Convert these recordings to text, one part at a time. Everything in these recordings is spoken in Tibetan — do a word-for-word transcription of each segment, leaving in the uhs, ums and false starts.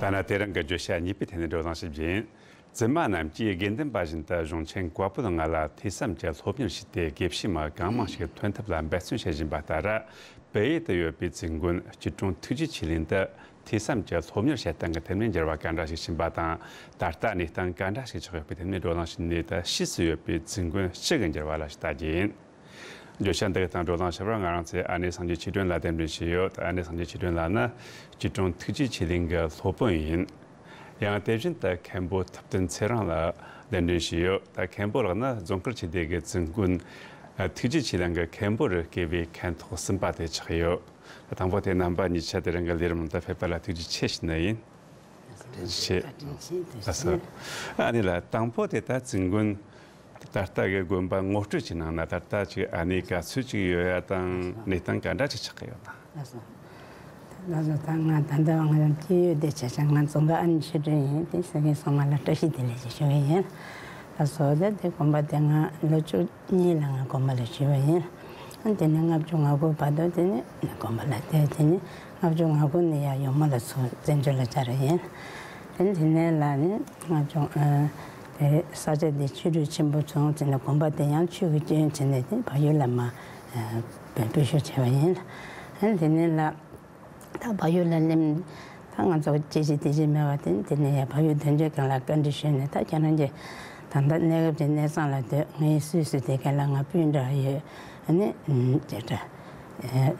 ཐ་ན་དེ་རིང་གི་བརྗོད་བྱ་གཉིས་པའི་ཐད་ནས་བགྲོ་གླེང་ཞིག་བྱེད་ཡིན། བཙུན་མ་རྣམས་ཀྱིས་དགེ་འདུན་པ་བཞིན་དུ་གཞུང་ཆེན་བཀའ་པོད་ལྔ་ལ་ཐོས་བསམ་གྱི་སློབ་གཉེར་བྱས་ཏེ། དགེ་བཤེས་མ་གང་མང་ཞིག་ཐོན་ཐབས་ལ་འབད་བརྩོན་བྱེད་བཞིན་པ་ལྟར། བལ་ཡུལ་དུ་ཡོད་པའི་བཙུན་དགོན་སྐྱིད་གྲོང་ཐུགས་རྗེ་ཆོས་གླིང་དུ་ཐོས་བསམ་གྱི་སློབ་གཉེར་བྱེད་སྟངས་ཀྱི་ཐད་ནས་འགྱུར་བ་ག་འདྲ་ཞིག་ཕྱིན་པ་དང་། ད་ལྟ་གནས་སྟངས་ག་འདྲ་ཞིག་ཆགས་ཡོད་པའི་ཐད་ནས་བགྲོ་གླེང་བྱས་ནས། ད་ཕྱིས་སུ་ཡོད་པའི་བཙུན་དགོན་སྤྱི་གི་འགྱུར་བ་ལ་ཞིག་ལྟ་རྒྱུ་ཡིན། བརྗོད་བྱ་འདི་གི་སྟེང་བགྲོ་གླེང་བྱེད་པར་ང་རང་ཚོས་ཨ་ནེ་སངས་རྒྱས་ཆོས་སྒྲོན་ལགས་གདན་འདྲེན་བྱས་ཡོད། ཨ་ནེ་སངས་རྒྱས་ཆོས་སྒྲོན་ལགས་ནི་སྐྱིད་གྲོང་ཐུགས་རྗེ་ཆོས་གླིང་གི་སློབ་དཔོན་ཡིན། ཡང་དེ་བཞིན་དུ་མཁན་པོ་ཐུབ་བསྟན་ཚེ་རིང་ལགས་གདན་འདྲེན་བྱས་ཡོད། ད་མཁན་པོ་ལགས་ནི་རྫོང་དཀར་ཆོས་སྡེ་གི་བཙུན་དགོན་ཐུགས་རྗེ་ཆོས་གླིང་གི་མཁན་པོ་རུ་བསྐོས་པའི་མཁན་ཐོག་གསུམ་པ་དེ་ཆགས་ཡོད། དང་པོ་དེ་རྣམ་པ་གཉིས་ཆ་དེ་རིང་གི་ལས་རིམ་ནང་དུ་ཕེབས་པ་ལ་ཐུགས་རྗེ་ཆེ་ཞུ་ནི་ཡིན། བཀའ་དྲིན་ཆེ། བཀའ་དྲིན་ཆེ། ལགས་སོ། ཨ་ནེ་ལགས། དང་པོ་དེ་ད་བཙུན་དགོན་ད་ལྟ་གི་དགོན་པ་ངོ་སྤྲོད་ཀྱི་ནང་ན་ད་ལྟ་ཅིག་ཨ་ནེ་ག་ཚོད་ཅིག་ཡོད་ཡ་དང་། ལགས་སོ། གནས་སྟངས་ག་འདྲ་ཅིག་ཆགས་ཀྱི་ཡོད་ན། ལགས་སོ། ལགས་སོ། ད་ང་ད་ལྟ་ང་རང་སྐྱེས་ཡུལ་དེ་བྱས་ཙང་ང་རྫོང་དཀར་ཨ་ནེ་ཆོས་སྒྲོན་ཡིན། དེ་སེང་གེ་གསང་བ་ལ་བཀྲ་ཤིས་བདེ་ལེགས་ཞེས་ཞུ་གི་ཡིན། ལགས་སོ། ད་དེ་དགོན་པ་དེ་ང་ལོ་བཅུ་གཉིས་ལ་ང་དགོན་པ་ལ་ཞུགས་པ་ཡིན། ཨ་དེ་ནས་ལྔ་བཅུ་ང་དགུ་བར་དུ་དེ་ནས་དགོན་པ་ལ་བསྡད། དེ་ནས་ལྔ་བཅུ་ང་དགུ་ནས་ཡར་ཡོལ་མོ་ལ་ཚུར་བཙན་བྱོལ་ལ་བཅར་བ་ཡིན། དེ་ནས་དེ་ནས་ལ་ནི་ལྔ་བཅུ་ཨ་དེ་ས་ཆ་འདི་ཆོས་སྒྲོན་ཆེན་པོ་བྱུང་། དེ་ནས་དགོན་པ་དེ་ཡང་ཆོས་ཀྱི་སྐྱོན་བྱས་ནས་དེ་བལ་ཡུལ་ལ་མར་ཨ་སྤོས་ཤོག་བྱས་པ་ཡིན། ཨ་དེ་ནས་ལ། ད་བལ་ཡུལ་ལ་སླེབས། ད་ང་ཚོ་སྐྱེ་འཆི་དེ་ཅི་མེད་པ་དེ། དེ་ནས་ཡང་བལ་ཡུལ་དོན་གཅོད་ཁང་ལ་བཀའ་འདྲི་ཞུས་ནས། ད་ཁྱེད་རང་གི་ད་ལྟ་གནས་སྐབས་ཀྱི་གནས་ཚང་ལ་སྡོད། ངའི་སུད་སི་དེ་ག་ལ་ང་སྤུན་འདྲ་ཡོད། ཨ་ནི་ཅེ་འདྲ་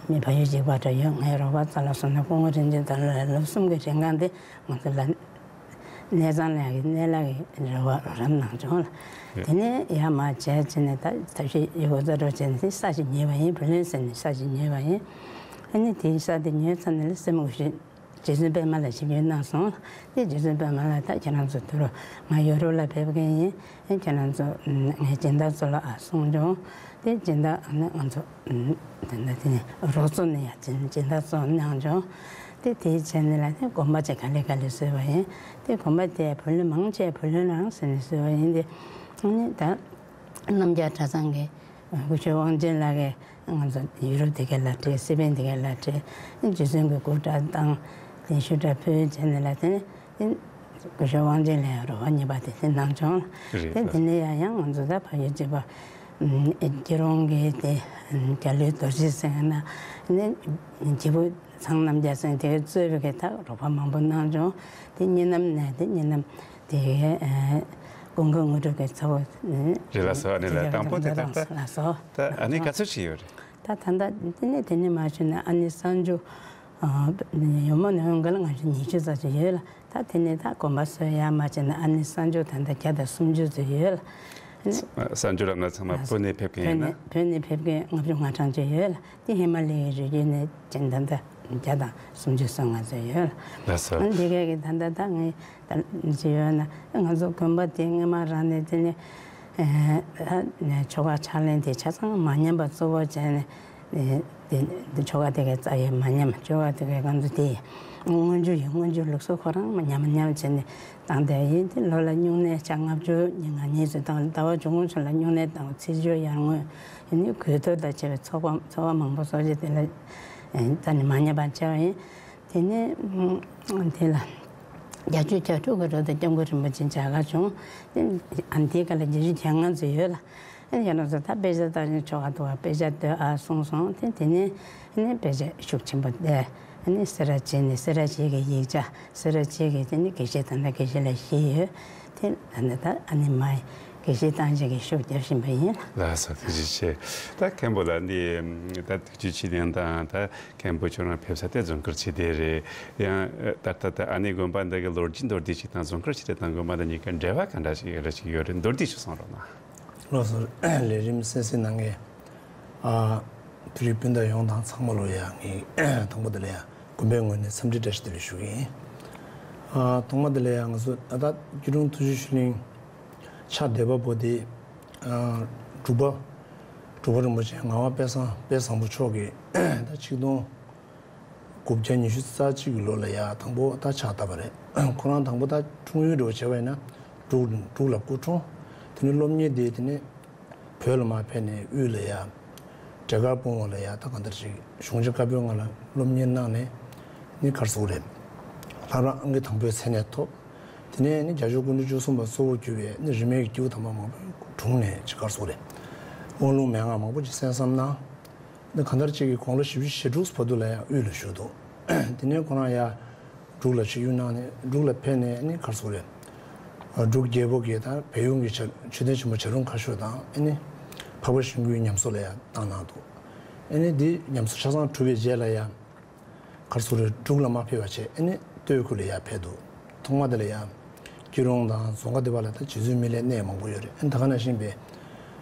མི་བལ་ཡུལ་གཅིག་པ་འདྲ་ཡོད། ངའི་རོགས་པ་རྩ་ལ་སོང་ན་སྐུ་ངོ་རིན་ཆེན་དང་ལོ་ལོ་གསུམ་གྱི་རིང་གང་དེ་ང་ཚོ་ལ་གནས་ཚང་ལ་ཡང་གནས་ལ་གི་རོགས་པ་རོགས་རམ་གནང་བྱུང་། དེ་ནས་ཡར་མར་བྱས་བྱས་ནས་ད་ཐབས་ཤེས་ཡོད་དགུ་རྩ་འགྲོ་བྱས་ནས་ས་ཞིག་ཉོས་པ་ཡིན། བུ་ལོན་ཟེར་ནས་ས་ཞིག་ཉོས་པ་ཡིན། ཨ་ནི་དེའི་ས་དེ་ཉོས་ཚར་ནས་ལ་སྲས་མོ་སྐུ་ཞབས་རྗེ་བཙུན་པད་མ་ལགས་ཞིག་ཡོད་གནང་སོང་། དེ་རྗེ་བཙུན་པད་མ་ལགས་ད་ཁྱེད་རང་ཚོ་དུ་རུ་ང་ཡོ་རོབ་ལ་ཕེབས་མཁན་ཡིན། ཨེ་ཁྱེད་རང་ཚོ་ངའི་སྦྱིན་བདག་ཚོ་ལ་ཨ་གསུངས་བྱུང་། དེ་སྦྱིན་བདག་ཨ་ནི་ང་ཚོ་དེ་འདྲ་དེ་ནས་རོགས་ཚོ་ནས་ཡང་སྦྱིན་སྦྱིན་བདག་ཚོ་གནང་བྱུང་། དེ་དེའི་ཆེད་ནས་ལ་དེ་དགོན་པ་ཅིག་ག་ལེ་ག་ལེ་བཟོས་པ་ཡིན། དེ་དགོན་པ་དེ་བུ་ལོན་མང་ཆེ་བུ་ལོན་རང་ཟེར་ནས་བཟོས་པ་ཡིན། དེ་ཨ་ནི་ད་རྣམ་རྒྱལ་གྲྭ་ཚང་གི་སྐུ་ཞབས་དབང་ཆེན་ལགས་ཀྱིས་ང་ཚོ་ཡུ་རོབ་དེ་གའི་ལ་སྤྲད། སི་པན་དེ་གའི་ལ་སྤྲད། རྗེ་བཙུན་གྱི་སྐུ་འདྲ་བཏང་། དེ་ཤུ་འདྲ་ཕུལ་བྱས་ནས་ལ་དེ་ནས་དེ་སྐུ་ཞབས་དབང་ཆེན་ལགས་རོགས་པ་གཉིས་པ་དེ་དེ་གནང་བྱུང་། རེད། དེ་དེ་ནས་ཡང་ཡང་ང་ཚོ་ད་བལ་ཡུལ་གཅིག་པ་སྐྱིད་གྲོང་གི་དེ་རྒྱ་ལོའི་རྡོ་རྗེ་ཟེར་ན་ནི་སྐྱེས་བུ་ཚང་རྣམ་རྒྱལ་ཟེར་དེ་གཙོས་པའི་གི་ད་རོགས་པ་མང་པོ་གནང་བྱུང་། དེ་གཉིས་ནམ་ནས་དེ་གཉིས་ནམ་དེ་ཀུན་མཁྱེན་དངོས་གྲུབ་ཀྱི་ཚ་བོ། རེད་ལགས་སོ། ཨ་ནི་ལ་དང་པོ་དེ་ད་ལྟ་ལགས་སོ། ད་ཨ་ནི་ག་ཚོད་ཞིག་ཡོད་རེད། ད་ད་ལྟ་དེ་ནས་དེ་ནས་མ་ཞུས་ན་ཨ་ནི་གསར་འབྱོར་ཡོལ་མོ་ནས་འོང་ག་ལ་ང་ཚོ་ཉི་ཤུ་ཙམ་ཞིག་ཡོད་ལ། ད་དེ་ནས་ད་དགོན་པ་སོ་ཡར་མར་བྱས་ན་ཨ་ནི་གསར་འབྱོར་ད་ལྟ་བརྒྱ་དང་སུམ་ཅུ་ཙམ་ཡོད་ལ། གསར་འབྱོར་ལབ་ན་ཚང་མ་བོད་ནས་ཕེབས་མཁན་ཡིན་ན། བོད་ནས་ཕེབས་མཁན་ལྔ་བཅུ་ང་གྲངས་ཅིག་ཡོད་ལ། དེ་ཧི་མ་ལ་ཡའི་རི་རྒྱུད་ནས་ཅིག་ད་ལྟ་བརྒྱ་དང་སུམ་ཅུ་སོ་ལྔ་ཙམ་ཡོད་ལ། ལགས་སོ། ཨ་ནི་དེ་གས་ཀྱི་ད་ལྟ་ད་ངས་ད་ཅི་ཡོད་ན་ང་ཚོ་དགོན་པ་དེ་སྔ་མ་རང་ནས་དེ་ནས་ཨེ་ད་ཆོ་ག་ཕྱག་ལེན་དེ་ཆ་ཚང་མ་ཉམས་པ་གཙོ་བོ་བྱས་ནས། ཨེ་དེ་དེ་ཆོ་ག་དེ་གའི་རྩ་ཡས་མ་ཉམས། ཆོ་ག་དེ་གའི་ང་ཚོ་དེ་སྔོན་འཇུག་ཡིན། སྔོན་འཇུག་ལུགས་སྲོལ་ཁོ་རང་མ་ཉམས་མ་ཉམས་བྱས་ནས་བཏང་བསྡད་ཡིན། དེ་ལོ་ལ་སྨྱུང་གནས་ཆ་ལྔ་བཅུ་ཉིན་ལྔ་གཉིས་ཙམ་བཏང་། ཟླ་བ་བཅུ་གོང་ཚོད་ལ་སྨྱུང་གནས་བཏང་། ཚེས་བཅུ་ཡར་ངོ་ཡིན་ནི་གོས་ཐུར་དང་བཅས་པའི་ཚོགས་པ་ཚོགས་པ་མང་པོ་གསོ་སྤྱོད་དེ་ལ་ཨེ་རྩ་ནས་མ་ཉམས་པ་བྱས་པ་ཡིན། དེ་ནས་དེ་ལ་བརྒྱད་ཅུ་གྱ་དྲུག་གི་རོལ་དུ་སྐྱབས་མགོན་རིན་པོ་ཆེ་མཇལ་ཁ་བྱུང་། ཨ་དེའི་སྐབས་ལ་བརྒྱད་ཅུ་གྱ་ལྔ་ཙམ་ཡོད་ལ། ཨ་ནི་ང་རང་ཚོ་ད་དཔེ་ཆ་ལྟ་ནས་ཆོ་ག་འདུག་པ། དཔེ་ཆ་ལྟོས་ཨ་གསུངས་སོང་། དེ་དེ་ནས་ཨ་ནི་དཔེ་ཆ་ཤུགས་ཆེན་པོ་བལྟས། ཨ་ནི་སེ་ར་བྱེས་ནས་སེ་ར་བྱེས་ཀྱི་ཡིག་ཆ། སེ་ར་བྱེས་ཀྱི་དེ་ནི་དགེ་བཤེས་དང་ད་དགེ་བཤེས་ལ་བཞེས་ཡོད། དེ་ཨ་ནི་ད་ཨ་ནི་མ་དགེ་བཤེས་བཏང་བྱེད་ཀྱི་ཤུགས་རྒྱབ་བཞིན་པ་ཡིན། ལགས་སོ། ཐུགས་རྗེ་ཆེ། ད་མཁན་པོ་ལགས་འདི་ད་ཐུགས་རྗེ་ཆེ་གླིང་དང་ད་མཁན་པོ་ཁྱོད་རང་ཕེབས་ས་དེ་རྫོང་དཀར་ཆོས་སྡེ་རེད། ཡང་ད་ལྟ་ད་ཨ་ནི་དགོན་པ་འདི་གི་ལོ་རྒྱུས་མདོར་བསྡུས་ཤིག་དང་རྫོང་དཀར་ཆོས་སྡེ་དང་དགོན་པ་འདི་གཉིས་ཀ་འབྲེལ་བ་ག་འདྲ་ཞིག་རེ་ཞིག་ཡོད་རེད། མདོར་བསྡུས་ཤིག་གསུང་རོགས་གནང་། ལགས་སོ། ལས་རིམ་གསན་གཟིགས་གནང་མཁན་ཨ་བོད་རིགས་སྤུན་ཟླ་ཡོངས་དང་ཚང་མ་ལོ་ཡ་ངས་དང་པོ་དེ་ལ་ཡ་དགོན་པའི་ངོས་ནས་འཚམས་འདྲི་བཀྲ་ཤིས་བདེ་ལེགས་ཞུ་གི་ཡིན། ཨ་ཐོག་མ་དེ་ལ་ཡ་ང་ཚོ་ད་ལྟ་སྐྱིད་གྲོང་ཐུགས་རྗེ་ཆོས་གླིང་ཕྱག་འདེབས་པ་པོ་དེ་ཨ་འབྲུག་པ་འབྲུག་པ་རིན་པོ་ཆེ་ངག་དབང་དཔལ་བཟང་དཔལ་བཟང་པོ་མཆོག་གིས་ད་ཆིག་སྟོང་དགུ་བརྒྱ་ཉི་ཤུ་རྩ་གཅིག་གི་ལོ་ལ་ཡ་དང་པོ་ད་ཕྱག་བཏབ་པ་རེད། ཁོ་རང་དང་པོ་ད་འཁྲུངས་ཡུལ་འདྲ་བོ་བྱས་པ་ཡིན་ན་འབྲུག་འབྲུག་ལ་སྐུ་འཁྲུངས། དེ་ནས་སློབ་གཉེར་དེ་དེ་ནས་བོད་ལ་མར་ཕེབས་ནས་དབུས་ལ་ཡ་འབྲས་དཀར་སྤུངས་དབང་ལ་ཡ་ད་གང་ལྟར་ཞིག་གཞུང་ཆེན་བཀའ་པོད་ལྔ་ལ་སློབ་གཉེར་གནང་ནས་ནི་གར་སོང་རེད། ལྷ་རམས་ཨང་ཀི་དང་པོའི་མཚན་གནས་ཐོབ། དེ་ནས་ནི་བརྒྱད་ཅུ་སྐུ་ཕྲེང་བཅུ་གསུམ་པ་གཙོ་བོར་གྱུར་པའི་ནི་རིས་མེད་ཀྱི་སྐྱེས་བུ་དམ་པ་མང་པོ་དྲུང་ནས་ཅིག་ག་རེ་ཟེར་དགོས་རེད། དབང་ལུང་མན་ངག་མང་པོ་ཅིག་གསན་བསམ་གནང་། འདི་གང་ལྟར་གཅིག་གིས་དགུང་ལོ་བཞི་བཅུ་ཞེ་དྲུག་བར་དུ་ལ་ཡང་དབུས་ལ་བཞུགས་འདུག་དེ་ནས་ཁོ་རང་ཡང་འབྲུག་ལ་ཆིབས་བསྒྱུར་གནང་ནས་འབྲུག་ལ་ཕེབས་ནས་ནི་ག་རེ་ཟེར་དགོས་རེད། འབྲུག་རྒྱལ་པོ་གིས་ད་བལ་ཡུལ་གྱི་བྱ་མཆོད་རྟེན་ཆེན་པོ་བྱ་རུང་ཁ་ཤོར་དང་ཨ་ནི་འཕགས་པ་ཤིང་ཀུན་ཉམས་གསོ་ལ་ཡང་བཏང་གནང་འདུག་ཨ་ནི་འདི་ཉམས་གསོ་ཆ་ཚང་གྲུབ་པའི་རྗེས་ལ་ཡང་ག་རེ་ཟེར་དགོས་རེད། འབྲུག་ལ་མ་ཕེབས་པ་བྱས་ཨ་ནི་སྟོད་ཁུལ་ལ་ཡང་ཕེབས་འདུག་ཐོག་མ་དེ་ལ་ཡང་སྐྱིད་གྲོང་དང་རྫོང་ཁ་འདི་པ་ལ་ད་རྗེ་བཙུན་མི་ལའི་གནས་མང་པོ་ཡོད་རེད། ཨ་ནི་ད་ག་ནང་བཞིན་པའི་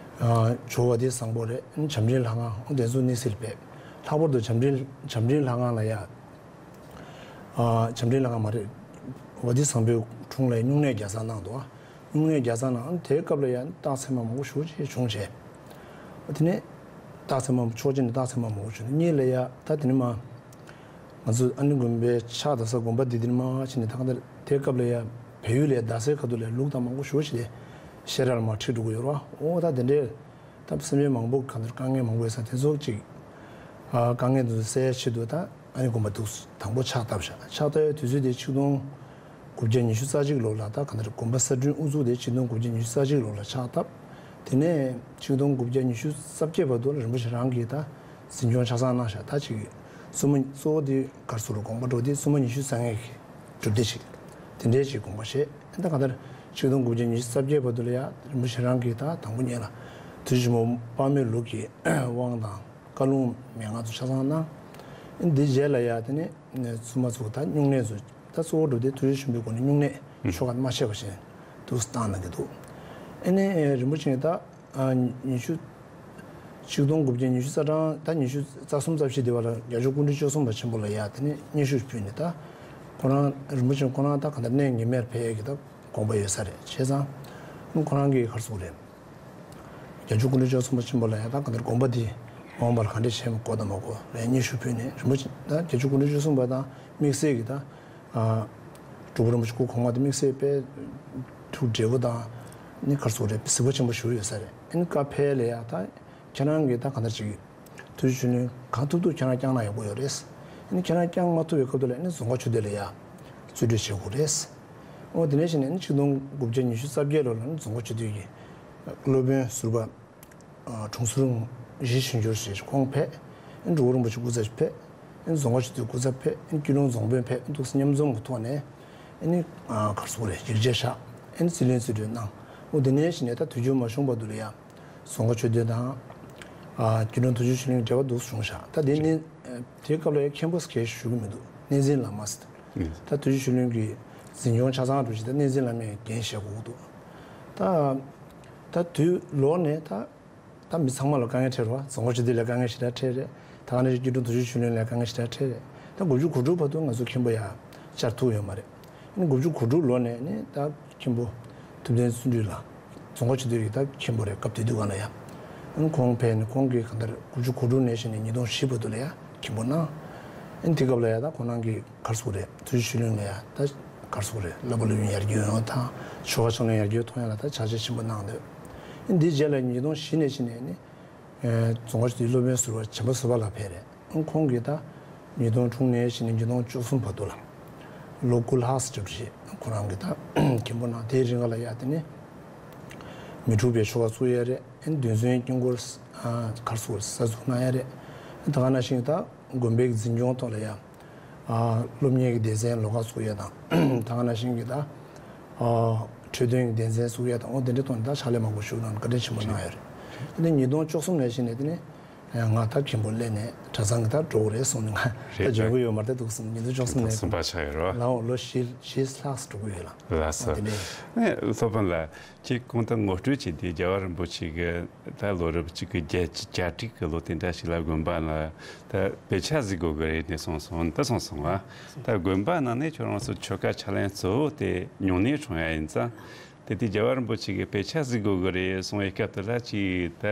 ཇོ་བོ་དྷི་བཟང་པོ་རེད། ཨ་ནི་བྱམས་སྤྲིན་ལྷ་ཁང་། ཨ་དེ་ཚོ་གནས་གཟིགས་ལ་ཕེབས། ལྷག་པར་དུ་བྱམས་སྤྲིན་བྱམས་སྤྲིན་ལྷ་ཁང་ལ་ཡང་ཨ་བྱམས་སྤྲིན་ལྷ་ཁང་མ་རེད། བ་དྷི་བཟང་པོའི་དྲུང་ལ་སྨྱུང་གནས་བརྒྱ་ཚར་གནང་འདུག་སྨྱུང་གནས་བརྒྱ་ཚར་གནང་། དེའི་སྐབས་ལ་ཡང་རྟགས་མཚན་མ་མང་པོ་ཞེ་པོ་ཅིག་བྱུང་བྱས། དེ་ནས་རྟགས་མཚན་མ་ཕྱོགས་གཅིག་ནས་རྟགས་མཚན་མ་མང་པོ་བྱུང་། གཉིས་ལ་ཡང་ད་དེ་ནས་མ་ང་ཚོ་ཨ་ནི་དགོན་པའི་ཕྱག་དང་ས་དགོན་པ་འདི་དེ་ནས་མ་ཕྱིན་ནས་ད་ག་ད་དེའི་སྐབས་ལ་ཡང་བལ་ཡུལ་ལ་ཡང་རྡ་སའི་ཁ་ཐུག་ལ་ལུགས་དང་མང་པོ་ཞེ་པོ་ཅིག་ལ་བཤད་གྲྭ་ལ་མ་ཁྲིད་འགྲོ་གི་ཡོད་རེད་བ། འོ་ད་དེ་འདྲའི་ད་སེམས་ཅན་མང་པོ་གང་ལྟར་དཀའ་ངལ་མང་པོ་ཡོད་ས་དེ་ཚོ་ཅིག་ཨ་དཀའ་ངལ་དེ་ཚོ་སེལ་ཡ་ཆེད་དུ་ད་ཨ་ནི་དགོན་པ་འདུག་དང་པོ་ཕྱག་བཏབ་བཞག་ཕྱག་བཏབ་ཡ་དུས་ཚོད་དེ་ཆིག་སྟོང་དགུ་བརྒྱ་ཉི་ཤུ་རྩ་གཅིག་ལོ་ལ་ད་གང་ལྟར་དགོན་པ་གསར་སྐྲུན་དབུ་འཛུགས་དེ་ཆིག་སྟོང་དགུ་བརྒྱ་ཉི་ཤུ་རྩ་གཅིག་ལོ་ལ་ཕྱག་བཏབ། དེ་ནས་ཆིག་སྟོང་དགུ་བརྒྱ་ཉི་ཤུ་རྩ་བརྒྱད་བར་དུ་རིན་པོ་ཆེ་རང་གིས་ད་འཛིན་སྐྱོང་ཆ་ཚང་གནང་བཞག་ད་ཅིག་སྲུང་མ་གཙོ་བོ་དེ་ག་རེ་ཟེར་དགོས་རེད། དགོན་པ་འགྲོ་དེ་སྲུང་མ་ཉི་ཤུ་རྩ་ལྔ་གི་སྒྲུབ་སྡེ་ཞིག་དེ་འདྲའི་ཅིག་དགོངས་པ་བཞེས། ད་གང་ལྟར་ཆིག་སྟོང་དགུ་བརྒྱ་ཉི་ཤུ་རྩ་བརྒྱད་བར་དུ་ལ་ཡ་རིན་པོ་ཆེ་རང་གིས་ད་དང་པོ་ཉིད་ལ་ཐུགས་རྗེ་ཆེན་པོ་དཔག་མེད་ལུགས་ཀྱི་དབང་དང་བཀའ་ལུང་མན་ངག་ཚོ་ཆ་ཚང་གནང་། འདི་རྗེས་ལ་ཡ་དེ་ནས་ཚུལ་མ་ཚུགས་ད་སྨྱུང་གནས་ཚོ་ད་གཙོ་བོ་སྒྲུབ་སྡེ་ཐུགས་རྗེ་ཆེན་པོའི་སྒོ་ནས་སྨྱུང་གནས་ཆོ་ག་མ་ཆད་པ་བཞིན་དུ་བཏང་གནང་གི་འདུག་ཨ་ནི་རིན་པོ་ཆེ་ད་ཉི་ཤུ་ཆིག་སྟོང་དགུ་བརྒྱ་ཉི་ཤུ་རྩ་གྲངས་ད་ཉི་ཤུ་རྩ་གསུམ་རྩ་བཞི་དེ་བ་ལ་རྒྱ་ཆོས་སྐུ་ཕྲེང་བཅུ་གསུམ་པ་ཆེན་པོ་ལ་ཡ་དེ་ནས་སྙན་ཞུ་ཕུལ་ནས་ད་ཁོ་རང་རིན་པོ་ཆེ་ཁོ་རང་ད་ག་འདྲ་གནས་ངེས་མེད་ཕེབས་ཡས་ཀྱི་ད་དགོངས་པ་ཡོད་ས་རེད། བྱས་ཙང་ཁོ་རང་གིས་ག་རེ་ཟེར་དགོས་རེད། རྒྱ་ཆོས་སྐུ་ཕྲེང་བཅུ་གསུམ་པ་ཆེན་པོ་ལ་ཡ་ད་ག་འདྲ་དགོངས་པ་འདི་མ་འོངས་པར་ག་འདྲ་བྱེད་དགོས་དང་མ་དགོས་ལ་སྙན་ཞུ་ཕུལ་ནས་རིན་པོ་ཆེ་ད་རྒྱ་ཆོས་སྐུ་ཕྲེང་བཅུ་གསུམ་པ་དང་དམིགས་བསལ་གྱི་ད་སྒྲུབ་པ་རིན་པོ་ཆེ་སྐུ་གོང་མ་དེ་དམིགས་བསལ་དཔེ་ཐུགས་འབྲེལ་བ་དང་ནི་ག་རེ་ཟེར་དགོས་རེད། གཟིགས་པ་ཆེན་པོ་ཞུ་ཡོད་ས་རེད། ཨ་ནི་བཀའ་ཕེབས་ལ་ཡ་ད་ཁྱེད་རང་གིས་ད་གང་ལྟར་ཅིག་ཐུགས་རྗེ་ཆེན་པོ་གང་ཐུབ་ཐུབ་ཁྱེད་རང་བསྐྱངས་ན་ཡག་པོ་ཡོད་རེད། ཨ་ནི་ཁྱེད་རང་བསྐྱངས་མ་ཐུབ་པའི་སྐབས་དུ་ལ་ཨ་ནི་རྫོང་ཁ་ཆོས་སྡེ་ལ་ཡ་རྩིས་སྤྲོད་བྱེད་དགོས་རེད། འོ་དེ་ནས་བྱས་ནས་ཨ་ནི་ཆིག་སྟོང་དགུ་བརྒྱ་ཉི་ཤུ་རྩ་བརྒྱད་ལོ་ལ་ཨ་ནི་རྫོང་ཁ་ཆོས་སྡེ་གི་སློབ་དཔོན་ཟུར་པ་དྲུང་ཟུར་ཡེ་ཤེས་ཆོས་འབྱོར་ཞེས་ཁོང་ཕེབས། ཨ་ནི་འབྲུག་པ་རིན་པོ་ཆེ་སྐུ་ཚབ་ཕེབས། ཨ་ནི་རྫོང་ཁ་ཆོས་སྡེ་སྐུ་ཚབ་ཕེབས། ཨ་ནི་སྐྱིད་གྲོང་རྫོང་དཔོན་ཕེབས། ཨ་ནི་འདུག་སེ་མཉམ་འཛོམས་ཀྱི་ཐོག་ནས་ཨ་ནི་ག་རེ་ཟེར་དགོས་རེད། ཡིག་ཆ་བཞག་ཨ་ནི་རྩིས་ལེན་རྩིས་སྤྲོད་གནང་། འོ་དེ་ནས་བྱས་ནས་ད་དུས་རྒྱུན་མ་བྱུང་བར་དུ་ལ་ཡ་རྫོང་ཁ་ཆོས་སྡེ་དང་། ཨ་སྐྱིད་གྲོང་དུས་རྒྱུན་ཆོས་གླིང་འབྲེལ་བ་འདུག་སེ་བྱུང་བཞག་ད་དེ་ནི་དེའི་སྐབས་ལ་ཡ་མཁན་པོ་ཟེར་མཁན་ཞིག་བཞུགས་ཀྱི་མི་འདུག་གནས་འཛིན་བླ་མ་ཟེར། ད་དུས་རྒྱུན་ཆོས་གླིང་གི་འཛིན་སྐྱོང་ཆ་ཚང་སྒྲུབ་བྱེད་ད་གནས་འཛིན་བླ་མས་འགན་བཞེས་དགོས་ཀྱི་འདུག་ད་ད་དུས་ལོག་ནས་ད་ད་མི་ཚང་མ་ལ་དཀའ་ངལ་འཕྲད་རེད་བ། རྫོང་ཁ་ཆོས་སྡེ་ལ་དཀའ་ངལ་ཞེ་དྲག་འཕྲད་རེད། ད་ག་ནང་བཞིན་སྐྱིད་གྲོང་དུས་རྒྱུན་ཆོས་གླིང་ལ་དཀའ་ངལ་ཞེ་དྲག་འཕྲད་རེད། ད་དགུ་བཅུ་གོ་དྲུག་བར་དུ་ང་ཚོ་མཁན་པོ་ཡ་བཅར་ཐུབ་ཡོད་མ་རེད། ཨ་ནི་དགུ་བཅུ་གོ་དྲུག་ལོ་ནས་ནི་ད་མཁན་པོ་ཐུབ་བསྟན་བརྩོན་འགྲུས་ལགས་རྫོང་ཁ་ཆོས་སྡེ་གི་ད་མཁན་པོ་རེད། སྐབས་དེ་དུས་སྒང་ལ་ཡ། ཨ་ནི་ཁོང་ཕེབས་ནས་ཁོང་གིས་གང་ལྟར་དགུ་བཅུ་གོ་དྲུག་ནས་བྱས་ནས་ཉིས་སྟོང་བཞི་བར་དུ་ལ་ཡ་མཁན་པོ་གནང་། ཨ་ནི་དེ་སྐབས་ལ་ཡ་ད་ཁོང་རང་གིས་ག་རེ་ཟེར་དགོས་རེད། དུས་རྒྱུན་ཆོས་གླིང་ལ་ཡ་ད་ག་རེ་ཟེར་དགོས་རེད། བསླབ་པ་སློབ་ཡོན་ཡར་རྒྱས་ཡོང་ཡ་དང་ཆོ་ག་ཕྱག་ལེན་ཡར་རྒྱས་གཏོང་ཡ་ལ་ད་ཕྱག་རྗེས་ཆེན་པོ་གནང་འདུག་ཨ་ནི་འདིའི་རྗེས་ལ་ཉིས་སྟོང་བཞི་ནས་བྱས་ནས་ནི། རྫོང་ཁ་ཆོས་སྡེའི་སློབ་དཔོན་ཟུར་པ་བྱམས་པ་བཟོད་པ་ལགས་ཕེབས་རེད། ཁོང་གིས་ད་ཉིས་སྟོང་དྲུག་ནས་བྱས་ནས་ཉིས་སྟོང་བཅུ་གསུམ་བར་དུ་ལ་ལོ་དགུ་ལྷག་ཙམ་བྱས་ཁོ་རང་གིས་ད་མཁན་པོ་གནང་། དེའི་རིང་ག་ལ་ཡ་དེ་ནི་མི་འཁྲུགས་པའི་ཆོ་ག་བཙུགས་ཡ་རེད། ཨ་ནི་རྡུལ་ཚོན་དཀྱིལ་འཁོར་ག་རེ་ཟེར་དགོས་རེད། གསར་འཛུགས་གནང་ཡ་རེད། ད་ག་ནང་བཞིན་ད་དགོན་པའི་འཛིན་སྐྱོང་ཐོག་ལ་ཡ། ཨ་སློབ་གཉེར་གྱི་སྡེ་ཚན་ལོགས་ཀ་བཙུགས་ཡ་དང་། ད་ག་ནང་བཞིན་གྱི་ད་ཨ་འཕྲོད་བསྟེན་གྱི་སྡེ་ཚན་བཙུགས་ཡ་དང་། འོ་དེ་འདྲའི་ཐོག་ནས་ད་ཕྱག་ལས་མང་པོ་ཞུ་གནང་བཀའ་དྲིན་ཆེན་པོ་གནང་ཡོད་རེད། དེ་ནས་ཉིས་སྟོང་བཅུ་གསུམ་ནས་བྱས་ནས་དེ་ནས་ང་ད་མཁན་པོ་སླེབས་ནས་གྲྭ་ཚང་གི་ད་འགྲོ་གི་རེད་གསུངས་ནས་ང་ད་རེད། འབྱོར་གི་ཡོད་མ་རེད་འདུག་གསུངས། ཉིས་སྟོང་བཅུ་གསུམ་ནས་གསུམ་པ་ཆགས་ཡོད་རེད་བ། ལའོ་ལོ་བཞི་བཞི་ལྷག་འགྲོ་གི་ཡོད་ལ། ལགས་སོ། དེ་ནས་ཨེ་སློབ་དཔོན་ལགས། ཁྱེད་གོང་དུ་ངོ་སྤྲོད་བྱས་ཏེ་རྒྱལ་བ་རིན་པོ་ཆེ་གི་ད་ལོ་རབས་གཅིག་གི་བརྒྱད་ཅུ་གྱ་གཅིག་གི་ལོ་དེ་འདྲ་ཞིག་ལ་དགོན་པ་ལ་ད་དཔེ་ཆ་གཟིགས་དགོས་ཀྱི་རེད་ནས་གསུངས་སོང་། ད་གསུངས་སོང་ང་། ད་དགོན་པ་ནང་ནས་ཁྱོད་རང་ཚོ་ཆོ་ག་ཕྱག་ལེན་གཙོ་བོ་དེ་སྨྱུང་གནས་སྲུང་ཡ་ཡིན་ཙང་། དེ་དུས་རྒྱལ་བ་རིན་པོ་ཆེ་གི་དཔེ་ཆ་གཟིགས་དགོས་ཀྱི་རེད་གསུངས་པའི་སྐབས་དེ་ལ་ཅིག་ད་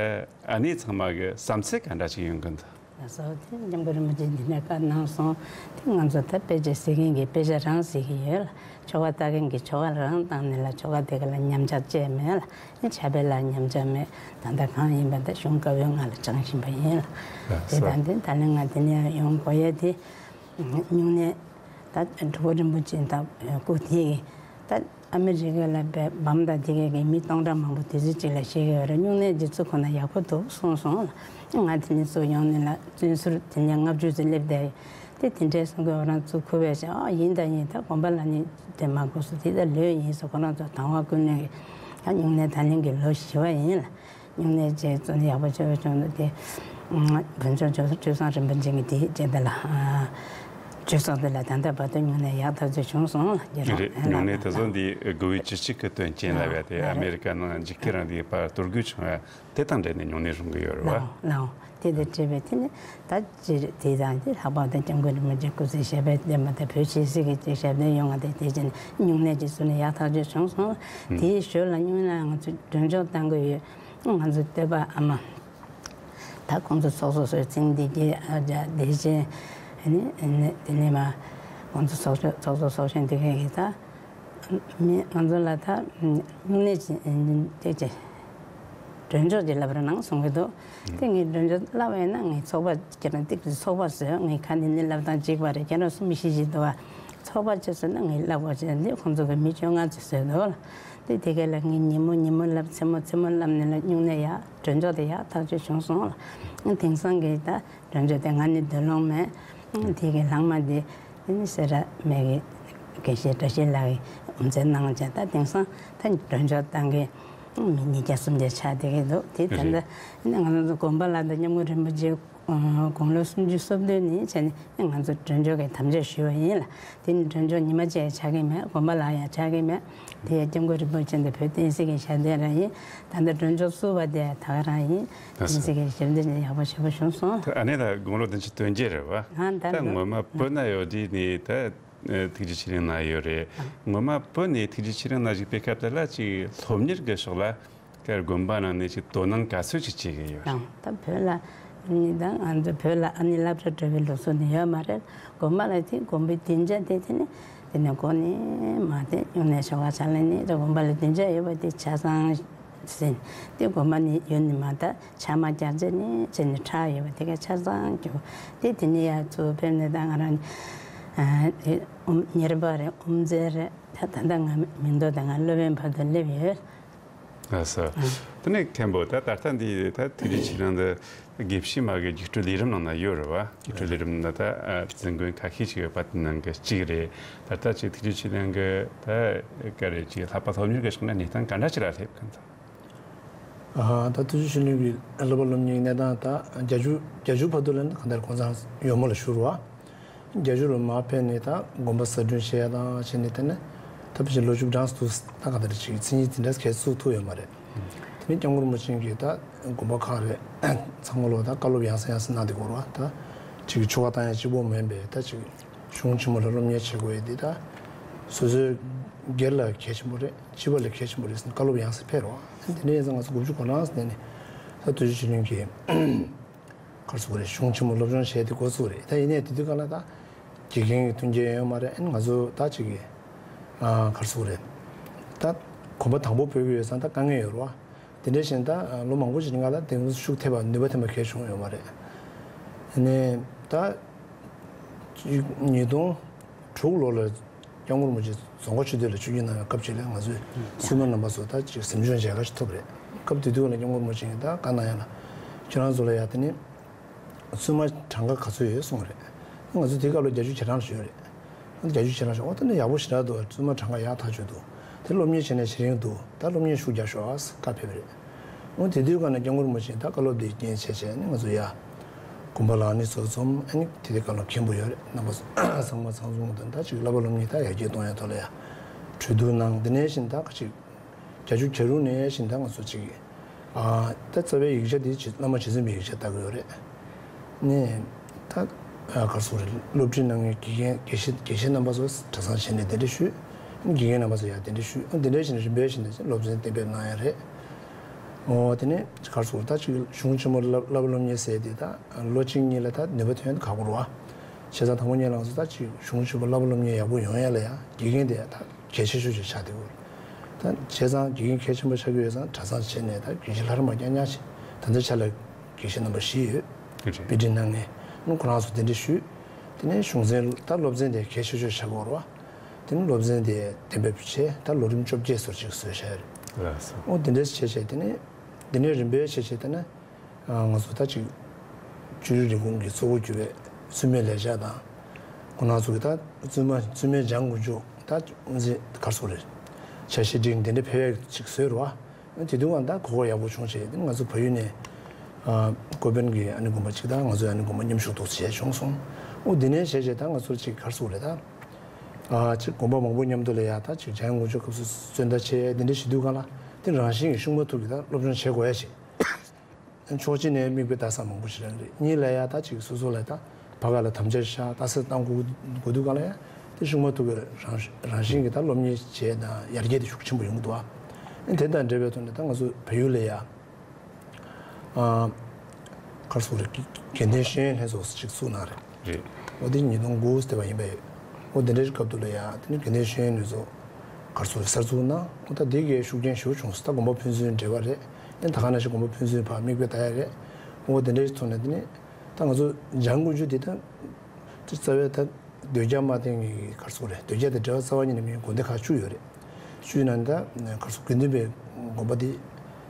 ཨ་ནེ་ཚང་མ་གི་བསམ་ཚུལ་ག་འདྲ་ཞིག་ཡོང་གི་འདུག་ལགས་སོ། དེ་མཁན་པོ་རིན་པོ་ཆེ་འདི་ནས་བཀའ་གནང་སོང་། དེ་ང་ཚོ་ད་དཔེ་ཆ་གཟིགས་མཁན་གྱིས་དཔེ་ཆ་རང་གཟིགས་ཀྱི་ཡོད་ལ། ཆོ་ག་ལྟ་མཁན་གྱིས་ཆོ་ག་རང་བཏང་ནས་ལ་ཆོ་ག་དེ་ག་ལ་ཉམས་ཆག་བཅས་མེད་ལ། ཨེ་ཕྱག་དཔེ་ལ་ཉམས་ཆག་མེད། ད་ལྟ་གང་ཡིན་པ་ད་གཞུང་བཀའ་པོད་ལྔ་ལ་སྦྱང་བཞིན་པ་ཡིན་ལ། དེ་ད་འདི་ད་ལན་ང་འདི་ནས་ཡོང་དགོས་ཡས་དེ། སྨྱུང་གནས་ ད་གྲུབ་པ་རིན་པོ་ཆེ་ད་སྐུ་དེ་ད་ཨ་མི་རི་ཀ་ལ་བསམ་ད་དེ་གའི་མི་སྟོང་ཕྲག་མང་པོ་དུས་ཚོད་གཅིག་ལ་ཤི་གི་ཡོད་རེད། སྨྱུང་གནས་ཀྱི་བཙུགས་ཁོ་ན་ཡག་པོ་འདུག་གསུངས་སོང་ལ། ང་དེ་ནས་བཙུགས་ཡོང་ནས་ལ་བཙོན་ཟུར་དེ་ནས་ལྔ་བཅུ་ཙམ་སླེབས་བསྡད་ཡོད། དེ་དེ་འདྲས་གསུང་གི་ང་རང་ཚོ་ཁུ་བས་བྱས། ཨ་ཡིན་ད་ཡིན། ད་དགོན་པ་ལ་ནི་དེ་མ་དགོས་སོ། དེ་ད་ལོས་ཡིན་སོ། ཁོ་རང་ཚོ་དང་བ་ཀུན་ལེགས་ཀྱི་ད་སྨྱུང་གནས་ད་ལན་གྱི་ལོ་བཞི་པ་ཡིན་ལ། སྨྱུང་གནས་བཅས་བརྩོན་ཡག་པོ་བྱས་པ་བྱུང་འདུག་དེ་བོད་ལྗོངས་ཇོ་ཇོ་བཟང་རིན་པོ་ཆེ་གི་དེ་བཅས་དེ་ལ་ཇོ་ཚོགས་དེ་ལ་ད་ལྟ་བར་དུ་སྨྱུང་གནས་ཡག་ཐག་ཆོད་བྱུང་སོང་ལ། རེད། སྨྱུང་གནས་དེ་ཚོ་འདི་དགུ་པའི་བཅུ་གཅིག་གི་དོན་རྐྱེན་ལ་བས་དེ་ཨ་མེ་རི་ཀ་ནང་འཇིགས་སྐུལ་རིང་ལུགས་པ་གཏོར་རྒོལ་བྱུང་བ་དེ་དང་འབྲེལ་ནས་སྨྱུང་གནས་སྲུང་གི་ཡོད་རེད་བ། ལའོ་ལའོ། དེ་དེ་བྲིས་པའི་དེ་ནི་ད་ཅི་རེད། དེ་དང་དེ་ལྷག་པར་དུ་སྐྱབས་མགོན་རིན་པོ་ཆེ་སྐུ་ཚེ་ཞབས་པད་བརྟན་པ་དང་བོད་ཆོས་སྲིད་ཀྱི་ཅིག་ཞབས་བརྟན་ཡོང་བ་དེ་དེ་བཞིན་སྨྱུང་གནས་ཀྱི་བཙུགས་ནས་ཡག་ཐག་ཆོད་བྱུང་སོང་། དེའི་ཞོར་ལ་སྨྱུང་གནས་ང་ཚོ་མགྲོན་འཇོག་བཏང་གི་ཡོད། ང་ཚོ་སྟོད་པ་ཨ་མ། ད་ཁོང་ཚོ་ཚོགས་གཙོ་སོགས་ཚེ་རིང་བདེ་སྐྱིད། ཨ་ཅག་བདེ་ཆེན། ཨ་ནི་ཨ་ནི་དེ་ནས་མ་ཁོང་ཚོ་ཚོགས་གཙོ་ཚོགས་གཙོ་ཚོགས་གཞོན་དེ་གས་ཀྱིས་ད་མི་ང་ཚོ་ལ་ད་སྨྱུང་གནས་ཀྱི་དེ་ཀྱི་མགྲོན་འཇོག་ཅིག་ལབ་རོགས་གནང་གསུང་གི་འདུག་དེ་ངས་མགྲོན་འཇོག་ལབ་པ་ཡིན་ན་ངས་ཚོགས་པ་ཁྱེད་རང་ཏིག་ཙམ་ཚོགས་པ་བཟོས། ངས་ཁ་ནས་ནི་ལབ་སྟངས་གཅིག་པ་རེད། ཁྱེད་རང་གསུམ་བཞི་ཞིག་འདུག་བ། ཚོགས་པ་ཅིག་བཟོས་ན་ངས་ལབ་དགོས་བྱས། འདི་ཁོང་ཚོ་གི་མི་བཅོ་ལྔ་ཙམ་བཟོས་འདུག་ལ། དེ་དེ་གས་ལ་ངས་ཉིན་མོ་ཉིན་མོ་ལབ། མཚན་མོ་མཚན་མོ་ལབ་ནས་ལ་སྨྱུང་གནས་ཡག་མགྲོན་འཇོག་དེ་ཡག་ཐག་ཆོད་བྱུང་སོང་ལ། དེང་སང་གི་ད་མགྲོན་འཇོག་དེ་ང་ནི་སྡོད་ལོང་མེད། དེ་གི་ལྷག་མ་དེ་དེ་ནི་སེ་ར་སྨད་ཀྱི་དགེ་བཤེས་བཀྲ་ཤིས་ལགས་ཀྱིས་འོས་འཚམ་གནང་བྱས། ད་དེང་སང་ད་མགྲོན་འཇོག་བཏང་གི་མི་ཉིས་བརྒྱ་སུམ་བརྒྱ་ཆགས་བསྡད་ཀྱི་འདུག་དེ་ད་ལྟ་ང་ཚོ་དགོན་པ་ལ་ད་སྐྱབས་མགོན་རིན་པོ་ཆེ་དགུང་ལོ་སུམ་ཅུ་སོ་བདུན་ནས་བྱས་ནས་ང་ཚོ་མགྲོན་འཇོག་གི་དམ་བཅའ་ཞུས་པ་ཡིན་ལ། དེ་ནི་མགྲོན་འཇོག་ཉི་མ་གཅིག་ཆགས་ཀྱི་མེད། དགོན་པ་ལ་ཡང་ཆགས་ཀྱི་མེད། དེ་ཡང་སྐྱབས་མགོན་རིན་པོ་ཆེ་འདི་བོད་བསྟན་སྲིད་ཀྱི་ཞབས་འདེགས་རང་ཡིན། ད་ལྟ་མགྲོན་འཇོག་བཙུགས་པ་དེ་ད་ག་རང་ཡིན། བསྟན་སྲིད་ཀྱི་ཞབས་འདེགས་ནི་ཡག་པོ་ཞེ་པོ་བྱུང་སོང་། ཨ་ནེ་ད་དགུང་ལོ་བདུན་ཅུ་དོན་བརྒྱད་རེད་བ། ཨ་ད་ད་ངོ་མ་བོད་ན་ཡོད་དུས་ནས་ད་ཐུགས་རྗེ་ཆེ་གླིང་ན་ཡོད་རེད། ངོ་མ་བོད་ནས་ཐུགས་རྗེ་ཆེ་གླིང་ན་བཞུགས་པའི་སྐབས་དེ་ལ་ཅིག་སློབ་གཉེར་གྱི་ཕྱོགས་ལ་དགོན་པ་ནང་ནས་ཅིག་དོ་སྣང་ག་ཚོད་ཅིག་བྱེད་ཀྱི་ཡོད་རེད། ད་བོད་ལ་ནི་ད་ང་ཚོ་བོད་ལ་ཨ་ནི་སློབ་གྲྭ་གྲྭ་པའི་ལུགས་སྲོལ་ནི་ཡོད་མ་རེད། དགོན་པ་ལ་དེ་དགོན་པའི་སྡིངས་ཆ་དེ་དེ་ནི་དེ་ནི་དགོན་ནི་མ་དེ་སྨྱུང་གནས་ཆོ་ག་ཆ་ལ་ནི་དེ་དགོན་པ་ལ་སྡིངས་ཆ་ཡོད་པ་དེ་ཆ་ཚང་ཟིན། དེ་དགོན་པ་ནི་ཡོད་ནི་མ་ད་ཕྱག་མ་རྒྱ་རྩེ་ནི་བྱས་ནི་ཁྲག་ཡོད་པ་དེ་ག་ཆ་ཚང་རྒྱུ། དེ་དེ་ནི་ཡར་ཚུར་ཕེབས་ནས་ད་ང་རང་ཨ་དེ་ཨུམ་གཉེར་པ་རེད། ཨུམ་རྩེ་རེད། ད་ད་ལྟ་ང་མིང་འདོགས་དེ་ང་སློབ་དཔོན་བར་དུ་སླེབས་ཡོད། ལགས་སོ། དེ་ནས་མཁན་པོ་ད་ད་ལྟ་འདི་ད་ཐུགས་རྗེ་ཆེ་གླིང་འདི་དགེ་བཤེས་མ་གི་རྒྱུགས་སྤྲོད་ལས་རིམ་ནང་ན་ཡོད་རེད་བ། རྒྱུགས་སྤྲོད་ལས་རིམ་ནང་ད་འཛིན་མགོན་ཁ་ཤས་ཤིག་ཡོད་པ་དེ་ནང་གི་གཅིག་རེད། ད་ལྟ་ཅིག་ཐུགས་རྗེ་ཆེ་གླིང་གི་ད་ག་རེ་ཅིག་ལྷག་པ་སློབ་གཉེར་གྱི་ཕྱོགས་ནས་གནས་སྟངས་ག་འདྲ་ཅིག་ལ་སླེབས་གི་འདུག་ཨ་ད་ཐུགས་རྗེ་ཆེ་གླིང་གི་བསླབ་པ་སློབ་གཉེར་གནས་སྟངས་ད་བརྒྱད་ཅུ་བརྒྱད་ཅུ་བར་དུ་ལ་ནི་གང་ལྟར་གོང་ས་ཡོལ་མོ་ལ་བཞུགས་རེད་བ། བརྒྱད་ཅུ་ལོ་མར་ཕེབས་ནས་ད་དགོན་པ་གསར་སྐྲུན་བྱས་ཡ་དང་བྱས་ནས་དེ་ནས་ད་ཕལ་ཆེར་ལོ་བཅུ་གྲངས་སུ་ད་ག་འདྲ་ཅིག་མཚན་ཉིད་དེ་འདྲ་གས་བཙུགས་ཐུབ་ཡོད་མ་རེད། དེ་ནས་སྐྱབས་མགོན་རིན་པོ་ཆེ་གིས་ད་དགོན་པ་ཁག་རེད་ཚང་མ་ལོ་ད་བཀའ་སློབ་ཡང་སེ་ཡང་སེ་གནང་བསྡད་ཀྱི་ཡོད་རེད་བ། ད་ཅིག་ཆོ་ག་བཏང་ཡ་གཅིག་པོ་མིན་པའི་ད་ཅིག་གཞུང་ཆེན་མོ་ལ་སློབ་གཉེར་བྱེད་དགོས་ཡ་འདི་ད་སོ་སོའི་སྒེར་ལ་གལ་ཆེན་པོ་རེད། སྤྱི་པ་ལ་གལ་ཆེན་པོ་རེད་ཟེར་ནས་བཀའ་སློབ་ཡང་སེ་ཕེབས་རེད་བ། དེ་འདྲ་ཡིན་ཙང་ང་ཚོ་དགུ་བཅུ་གོ་གྲངས་སུ་བསྡད་ནས་ད་ཐུགས་རྗེ་ཆེ་གླིང་གིས། ག་རེ་ཟེར་དགོས་རེད། གཞུང་ཆེན་མོ་སློབ་སྦྱོང་བྱས་ཏེ་འགོ་བཙུགས་རེད། ད་ཡིན་ནའི་དེ་དུས་སྒང་ལ་ད་དགེ་རྒན་གྱི་མཐུན་རྐྱེན་ཡོད་མ་རེད། ཨ་ནི་ང་ཚོ་ད་ཅིག་གི་ཨ་ག་རེ་ཟེར་དགོས་རེད། ད་གོམ་པ་དང་པོ་སྤོ་གི་ཡོད་ཙང་ད་དཀའ་ངལ་ཡོད་རེད་བ། དེ་འདྲ་བཞིན་ད་ལོ་མང་པོ་ཞིག་སྔ་ལ་དེང་ཤུགས་ཐེབས་པ་ནུས་པ་ཐེབས་པ་གལ་བྱུང་ཡོད་མ་རེད། ཨ་ནི་ད་ཉིས་སྟོང་དྲུག་ལོ་ལ། སྐྱབས་མགོན་རིན་པོ་ཆེ་རྫོང་དཀར་ཆོས་སྡེ་ལ་ཆིབས་བསྒྱུར་གནང་བའི་སྐབས་ཅིག་ལ་ང་ཚོའི་བཙུན་མ་རྣམ་པ་ཚོ་ད་ཅིག་གཟིམ་ཆུང་མཇལ་ཁ་ཞིག་ཐོབ་རེད། སྐབས་དེ་དུས་ལ་སྐྱབས་མགོན་རིན་པོ་ཆེ་གིས་ད་བཀའ་གནང་ཡ་ལ་ཁྱེད་རང་ཚོ་ལ་ཡ་དེ་ནི་བཙུན་མ་གྲངས་ཀ་ག་ཚོད་ཡོད་གསུངས་རེད། ང་ཚོ་དེ་སྐབས་ལ་བརྒྱད་ཅུ་གྱ་གྲངས་ཞིག་ཡོད་རེད། བརྒྱད་ཅུ་གྱ་གྲངས་ཞིག་འོ་ད་ནི་ཡག་པོ་ཞེ་དྲག་འདུག་བཙུན་མ་གྲངས་ཀ་ཡག་ཐག་ཆོད་འདུག་དེ་སློབ་གཉེར་བྱས་ནས་བྱེད་རིང་འདུག་ད་སློབ་གཉེར་ཤུགས་རྒྱག་ཤོག་ཨ་བཀའ་ཕེབས་རེད། འོ་དེ་དུས་སྒང་ལ་སྐྱབས་མགོན་རིན་པོ་ཆེས་ད་བཀའ་སློབ་དེ་རྐྱེན་བྱས་བྱས་ནས་ང་ཚོ་ཡ། དགོན་པ་ལ་ནི་ཚོ་འཛོམས། ཨ་ནི་དེ་དུས་སྒང་ལ་མཁན་པོ་ཡོད་རེད། རྣམ་པ་ཚོ་ཚང་མ་ཚང་འཛོམས་དང་ད་ཅིག་བསླབ་པ་སློབ་གཉེར་ད་ཡར་རྒྱས་གཏོང་ཡ་ཐོག་ལ་ཡ་གྲོས་བསྡུར་གནང་། དེ་ནས་བཞིན་ད་ཅིག་བརྒྱད་ཅུ་གྱ་དྲུག་ནས་བཞིན་ད་ང་ཚོ་ཅིག་ཨ་ད་རྩ་བའི་ཡིག་ཆ་དེ་ཅིག་བླ་མ་རྗེ་བཙུན་པའི་ཡིག་ཆ་ལྟ་གི་ཡོད་རེད། ནས་ད་ག་རེ་ཟེར་དགོས་རེད། སློབ་ཁྲིད་གནང་མཁན་དགེ་རྒན་དགེ་བཤེས་དགེ་བཤེས་རྣམ་པ་ཚོ་གྲྭ་ཚང་ཆེན་ནས་གདན་འདྲེན་ཞུས། དགེ་རྒན་རྣམ་པ་ཚོ་ཡང་གདན་འདྲེན་ཞུས། འདི་འདྲ་བྱས་ནས་རིམ་པས་བྱས་ནས་སློབ་ཚན་གཏན་འབེབས་གནང་ཡ་རེད། འོ་དེ་ནས་ག་རེ་ཟེར་དགོས་རེད། ད་ཅིག་གཞུང་ཆེན་མོ་བསླབ་བསླབ་པ་སློབ་གཉེར་ཟེར་དེ་ད་ལོ་གཅིག་གཉིས་ལ་ད་ནུས་པ་ཐོན་ཁག་པོ་རེད་བ། བྱས་ཙང་དང་པོ་ཉིད་ལ་ང་ཚོ་ད་ཅིག་གཞུང་ཆེན་མོ་བསླབ་པ་སློབ་གཉེར་ཡག་པོ་ཡོང་ཡ་ལ་ཡ་དགེ་རྒན་དེ་ད་གལ་ཆེ་ཤོས་ཅིག་ཆགས་བསྡད་ཡོད་རེད། ད་བྱས་ཙང་དགེ་རྒན་གལ་ཆེན་པོ་ཆགས་ཀྱི་ཡོད་ཙང་གྲྭ་ཚང་ཆེན་ནས་ད་དགེ་བཤེས་ལྷ་རམས་པ་རྐྱང་རྐྱང་ཞིག་ད་ལྟའི་ཆ་ལ་དགེ་བཤེས་རྣམ་པ་བཞི་ཡོད། རེད། དཔེ་ཁྲིད་གནང་མཁན་ནི་ཁོ་རང་ཚོ་གདན་འདྲེན་ཞུས། དེ་ནས་གཞུང་འཛིན་ད་སློབ་ཚན་དེ་གལ་ཆེ་ཤོས་ཆགས་ཀྱི་ཡོད་རེད་བ། དེ་ནས་སློབ་ཚན་དེ་གཏན་འབེབས་བྱས། ད་ལོ་རིམ་བཅོ་བརྒྱད་བཟོ་ཅིག་བཟོས་བཞག་ཡོད་རེད། ལགས་སོ། འོ་དེ་འདྲས་བྱས་བྱས། དེ་ནས་དེ་ནས་རིམ་པས་བྱས་བྱས། དེ་ནས་ང་ཚོ་ད་ཅིག་ཆོས་རིག་རིན་གོང་གི་གཙོ་བོ་གྱུར་པའི་བཙུན་མའི་ལས་འཆར་དང་། ཁོང་རྣམ་ཚོ་གི་ད་བཙུན་མ་བཙུན་མའི་སྦྱང་དགོས་རྒྱུ་ད་འོ་འཛིན་ག་རེ་ཟེར་དགོས་རེད། འཆར་གཞི་སྒྲིག་དེ་འདྲ་ཕེབས་ཡག་ཅིག་བཟོས་རེད་བ། དེ་དུས་ང་ད་གོ་སྐབས་ཡག་པོ་བྱུང་བྱས། དེ་ང་ཚོ་བལ་ཡུལ་ནས་ཨ་ཀོ་པན་གྱི་ཨ་ནེ་དགོན་པ་ཅིག་དང་ང་ཚོའི་ཨ་ནེ་དགོན་པ་མཉམ་ཞུགས་འདུག་བྱས་བྱུང་སོང་། འོ་དེ་ནས་བྱས་བྱས་ད་ང་ཚོ་ཅིག་ག་རེ་ཟེར་དགོས་རེད། ད་ཨ་ཅིག་དགོན་པ་མང་པོ་མཉམ་དུ་ལ་ཡ་ད་ཅིག་སྦྱང་དགོས་རྒྱུ་སྐབས་སུ་བཙོན་བདའ་བྱས་དེ་འདྲ་བྱེད་དུས་སྒང་ལ། དེ་རང་བཞིན་གྱིས་ཤུགས་མ་ཐུག་གི་ད་སློབ་སྦྱོང་བྱེད་དགོས་ཡ་ཞིག་ཕྱོགས་གཅིག་ནས་མིག་དཔེ་ལྟ་ས་མང་པོ་ཞིག་རང་རེད། གཉིས་ལ་ཡ་ད་ཅིག་སོ་སོ་ལ་ད་བར་སྐབས་ལ་དམ་བཅའ་བཞག་ལྟ་ཚུལ་བཏང་དགོས་དགོས་དུས་སྒང་ལ་ཡ། དེ་ཤུགས་མ་ཐུག་གི་རང་རང་བཞིན་གྱིས་ད་སློབ་གཉེར་བྱེད་དང་ཡར་རྒྱས་དེ་ཤུགས་ཆེན་པོ་ཡོང་གི་འདུག་ཨ། དེ་དང་འབྲེལ་བའི་ཐོག་ནས་ད་ང་ཚོ་བལ་ཡུལ་ལ་ཡ་ཨ་ག་རེ་ཟེར་དགོས་རེད། དགེ་ལྡན་ཤེས་ཡོན་ལྷན་ཚོགས་ཅིག་བཙུགས་གནང་རེད། རེད། འོ་དེ་ཉིས་སྟོང་དགུ་དེ་བ་ཡིན་པས། འོ་དེ་འདྲའི་སྐབས་དུས་ལ་ཡ་དེ་ནས་དགེ་ལྡན་ཤེས་ཡོན་ལྷན་ཚོགས་ག་རེ་ཟེར་དགོས་རེད། གསར་འཛུགས་གནང་། འོ་ད་དེ་གའི་ཤུགས་རྐྱེན་ཞེ་པོ་བྱུང་སོང་། ད་དགོན་པ་ཕན་ཚུན་འབྲེལ་བ་རེད། ཡང་ད་ག་ནང་བཞིན་དགོན་པ་ཕན་ཚུན་བར་མིག་དཔེ་ལྟ་ཡ་རེད། འོ་དེ་འདྲའི་ཐོག་ནས་དེ་ནས་ད་ང་ཚོ་སྦྱང་དགོས་རྒྱུ་དེ་ད་དེ་རྩ་བའི་ད་ཟློས་རྒྱག་མ་བསྟན་གྱི་ག་རེ་ཟེར་དགོས་རེད། ཟློས་རྒྱག་དང་འབྲེལ་བ་རྩ་བ་ཉིད་ནས་མེད་དགོན་སྡེ་ཁག་བཅུ་ཡོད་རེད། བཅུའི་ནང་ད་ག་རེ་ཟེར་དགོས་རེད། དགེ་འདུན་པའི་དགོན་པ་དེ་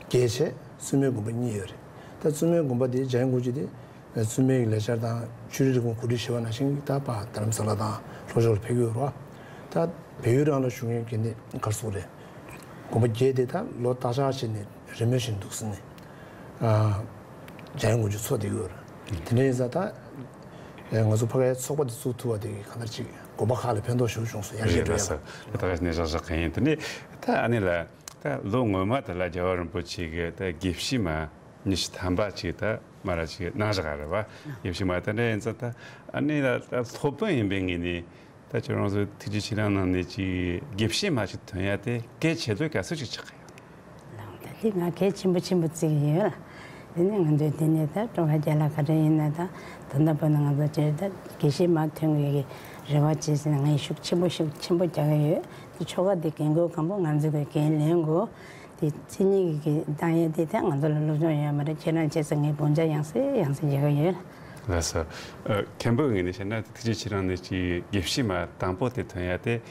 བརྒྱད་བྱས། བཙུན་མའི་དགོན་པ་གཉིས་ཡོད་རེད། ད་བཙུན་མའི་དགོན་པ་དེ་སྦྱང་དགོས་རྒྱུ་དེ་བཙུན་མའི་ལས་འཆར་དང་ཆོས་རིག་རིན་གོང་གོ་སྒྲིག་བྱས་པ་ནང་བཞིན་ད་ཕར་རྡ་རམ་ས་ལ་དང་ལྷོ་ཕྱོགས་ལ་ཕེབས་ཀྱི་ཡོད་རེད་བ། ད་བལ་ཡུལ་རང་ལ་བཞུགས་མཁན་དགེ་འདུན་ག་རེ་ཟེར་དགོས་རེད། དགོན་པ་བརྒྱད་དེ་ད་ལོ་བརྟག་བཅག་བྱས་ནས་རེས་མོས་བྱས་འདུག་ཟེར་ནས་ཨ་སྦྱང་དགོས་རྒྱུ་ཚོགས་བསྡད་ཀྱི་ཡོད་རེད། དེ་འདྲ་ཡིན་ཙང་ད་ཨེ་ང་ཚོ་ཕ་གིའི་ཚོགས་པ་དེ་བཙུགས་ཐུབ་པ་དེ་གང་ལྟར་ཅིག་དགོན་པ་ཁག་ལ་ཕན་ཐོགས་ཞེ་པོ་བྱུང་སོང་། ཡར་རྒྱས་འགྲོ་ཡ་ལ། ད་ག་ནས་བཞག་བཞག་གི་ཡིན། དེ་ནས་ད་ཨ་ནེ་ལགས། ད་ལོ་སྔོན་མ་དེ་ལ་རྒྱལ་བ་རིན་པོ་ཆེ་གིས་ད་དགེ་བཤེས་མ་ཉི་ཤུ་ཐམ་པ་ཅིག་ད་མ་ར་ཅིག་གནང་བཞག་རེད་བ། དགེ་བཤེས་མ་དེ་འདྲ་ཡིན་ཙང་ད་ཨ་ནེ་ལགས་ད་སློབ་དཔོན་ཡིན་པའི་ངོས་ནས་ད་ཁྱེད་རང་ཚོ་ཐུགས་རྗེ་ཆེ་གནང་གནང་ནས་ཅིག་དགེ་བཤེས་མ་ཅིག་ཐོན་ཡ་དེ་གལ་ཆེ་ལོས་ག་ཚོད་ཅིག་ཆགས་ཀྱི་ཡོད། ལགས། ད་དེ་ང་གལ་ཆེན་པོ་ཆེན་པོ་བརྩི་གི་ཡོད་ལ། དེ་ནས་ང་ཚོའི་དེ་ནས་ད་ཀྲུང་ཧྭ་རྒྱལ་ལ་ག་འདྲ་ཡིན་ན་ད་ད་ལྟ་བར་ན་ང་ཚོ་ཅིག་ད་དགེ་བཤེས་མ་ཐོན་དགོས་ཀྱི་རེ་བ་བྱེད་ཟེར་ན་ངས་ཤུགས་ཆེན་པོ་ཤུགས་ཆེན་པོ་རྒྱག་གི་ཡོད། དེ་ཆོ་ག་དེ་འགན་ཁུར་གང་པོ་ང་ཚོ་གིས་འགན་ལེན་དགོས། དེ་མཚན་ཉིད་ཀྱི་བཏང་ཡས་དེ་ད་ང་ཚོ་ལ་སློབ་སྦྱོང་ཡོད་མ་རེད། ཁྱེད་རང་བྱས་ཙང་ངས་སྤུན་ཆ་ཡང་སེ་ཡང་སེ་རྒྱག་གི་ཡོད། ལགས་སོ། ཨ་མཁན་པོའི་ངོས་ནས་བཤད་ན་ཐུགས་རྗེ་ཆེ་གནང་ནས་ཅིག་དགེ་བཤེས་མ་དང་པོ་དེ་ཐོན་ཡ་དེ་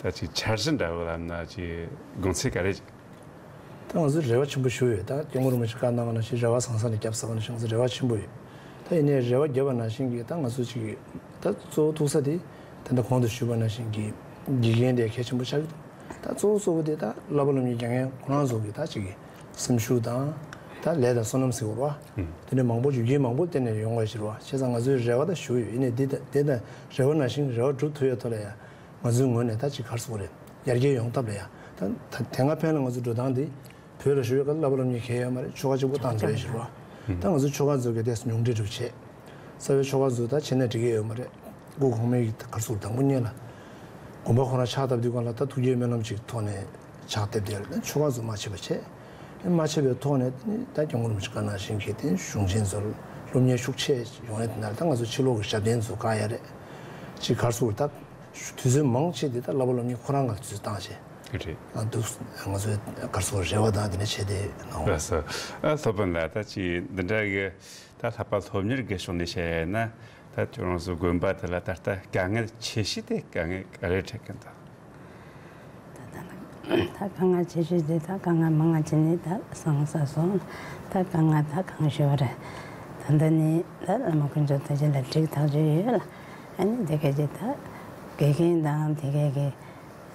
ད་ཅིག་འཆར་གཞི་འདྲ་བོ་ལབ་ན་ཅིག་དགོངས་ཚུལ་ག་རེ་ཅིག་ད་ང་ཚོས་རེ་བ་ཆེན་པོ་ཞུ་ཡོད། ད་སྐྱབས་མགོན་རིན་པོ་ཆེ་བཀའ་གནང་བ་ནང་བཞིན་རེ་བ་བཟང་ས་ནས་བརྒྱབ་ཟེར་བ་ནང་བཞིན་ང་ཚོ་རེ་བ་ཆེན་པོ་ཡོད། ད་ཡིན་ནའི་རེ་བ་བརྒྱབ་པ་ནང་བཞིན་གྱི་ད་ང་ཚོ་ཅིག་ད་གཙོ་བོ་ཐུག་ས་དེ་ད་ལྟ་གོང་དུ་ཞུས་པ་ནང་བཞིན་གྱི་དགེ་རྒན་དེ་གལ་ཆེན་པོ་ཆགས་ཀྱི་འདུག་ད་གཙོ་བོ་གཙོ་བོ་དེ་ད་བསླབ་པ་སློབ་གཉེར་རྒྱག་མཁན་ཁོ་རང་ཚོ་གི་ད་ཅིག་གི་སེམས་ཤུགས་དང་། ད་ལས་དང་བསོད་ནམས་ཟེར་བ་རེད་བ། དེ་ནས་མང་པོ་རྒྱུ་རྐྱེན་མང་པོ་བརྟེན་ནས་ཡོང་བ་ཞིག་རེད་བ། བྱས་ཙང་ང་ཚོས་རེ་བ་ད་ཞུ་ཡོད། ཡིན་ནའི་འདི་ད་འདི་ད་རེ་བ་ནང་བཞིན་རེ་བ་སྒྲུབ་ཐུབ་ཡ་ཐོག་ལ་ཡ། ང་ཚོའི་ངོས་ནས་ད་ཅིག་ག་རེ་ཟེར་དགོས་རེད། ཡར་རྒྱས་ཡོང་ཐབས་ལ་ཡ། ད་ད་དེ་སྔ་ཕན་ལ་ང་ཚོ་འགྲོ་སྟངས་འདི་བོད་ལ་བཞུགས་པའི་སྐབས་བསླབ་པ་སློབ་གཉེར་གང་ཡང་ཡོད་མ་རེད། ཆོ་ག་གཅིག་པོ་བཏང་བསྡད་ཡོད་ཞིག་རེད་བ། ད་ང་ཚོ་ཆོ་ག་ཚོ་གི་དེ་ཉུང་འཕྲི་འགྲུབ་བྱས། རྩ་བའི་ཆོ་ག་ཚོ་ད་བྱས་ན་འགྲིག་གི་ཡོད་མ་རེད། སྐུ་གོང་མའི་གི་ག་རེ་ཟེར་དགོས་རེད། དང་པོ་ཉིད་ལ་དགོན་པ་ཁོ་རང་ཕྱག་བཏབ་དུས་སྒང་ལ་ད་ཐུགས་བསྐྱེད་སྨོན་ལམ་ཅིག་ཐོག་ནས་ཕྱག་བཏབ་བསྡད་ཡོད་རེད། ཆོ་ག་ཚོ་མ་བྱས་པ་བྱས། མ་བྱས་པའི་ཐོག་ནས་ད་སྐྱབས་མགོན་རིན་པོ་ཆེ་བཀའ་གནང་བཞིན་གྱི་དེ་གཞུང་ཆེན་ཚོར་སློབ་གཉེར་ཤུགས་ཆེ་ཡོང་ཡ་དེ་ན་ད་ང་ཚོ་ཕྱི་ལོགས་ཀྱི་ཞབས་བརྟན་ཚོ་བཀག་ཡ་རེད། ཅིག་ག་རེ་ཟེར་དགོས་རེད། ད་དུས་ཚོད་མང་ཆེ་དེ་ད་བསླབ་པ་སློབ་གཉེར་ཁོ་རང་ང་ཚོས་བཏང་བྱས། རེད། ཨ་འདུག་ང་ཚོའི་ག་རེ་ཟེར་དགོས་རེད། རེ་བ་དང་དེ་འདྲ་བྱས་ཏེ་གནང་བ། ལགས་སོ། ཨ་སློབ་དཔོན་ལགས། ད་ཅིག་འདི་འདྲ་གི་ད་བསླབ་པ་སློབ་གཉེར་གྱི་ཕྱོགས་ནས་བཤད་ཡ་ཡིན་ན། ད་ཁྱོད་རང་ཚོ་དགོན་པ་དེ་ལ་ད་ལྟ་དཀའ་ངལ་ཆེ་ཤོས་དེ་དཀའ་ངལ་ག་རེ་འཕྲད་ཀྱི་འདུག་ད་ད་ད་དཀའ་ངལ་ཆེ་ཤོས་དེ་ད་དཀའ་ངལ་མང་ང་ཅིག་ནི་ད་སོང་ས་སོང་། ད་དཀའ་ངལ་ད་གང་ཤོར་བ་རེད། ད་འདི་ནི་ད་བླ་མ་དཀོན་མཆོག་ཐུགས་རྗེ་ལ་འགྲིག་ཐག་ཆོད་ཡོད་ལ། ཨ་ནི་དེ་ག་ཅིག་ད་དགེ་རྒན་དང་དེ་ག་གི་